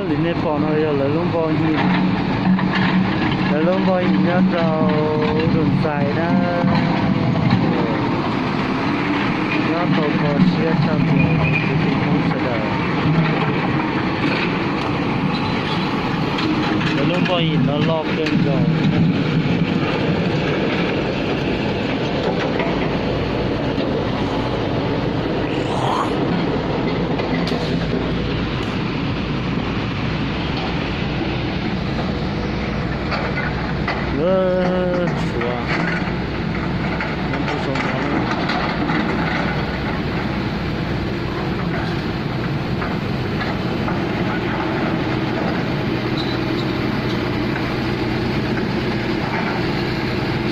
Li nej pom no yog lawv lub npo yim, lawv lub npo yim nyob rau Dum Xais na, nyob tau kho siab tshaj plaws kwv tij Hmoob sawv daws. Lawv lub npo yim no loj kawg nkaus. Tshuav, nyob ntuj sau no,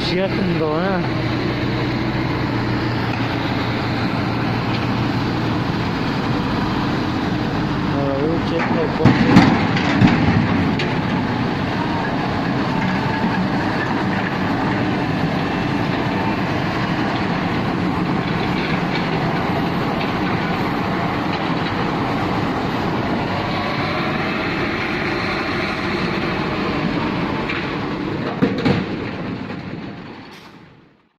siab kawg nkaus na. Lub tsheb thauj pob zeb.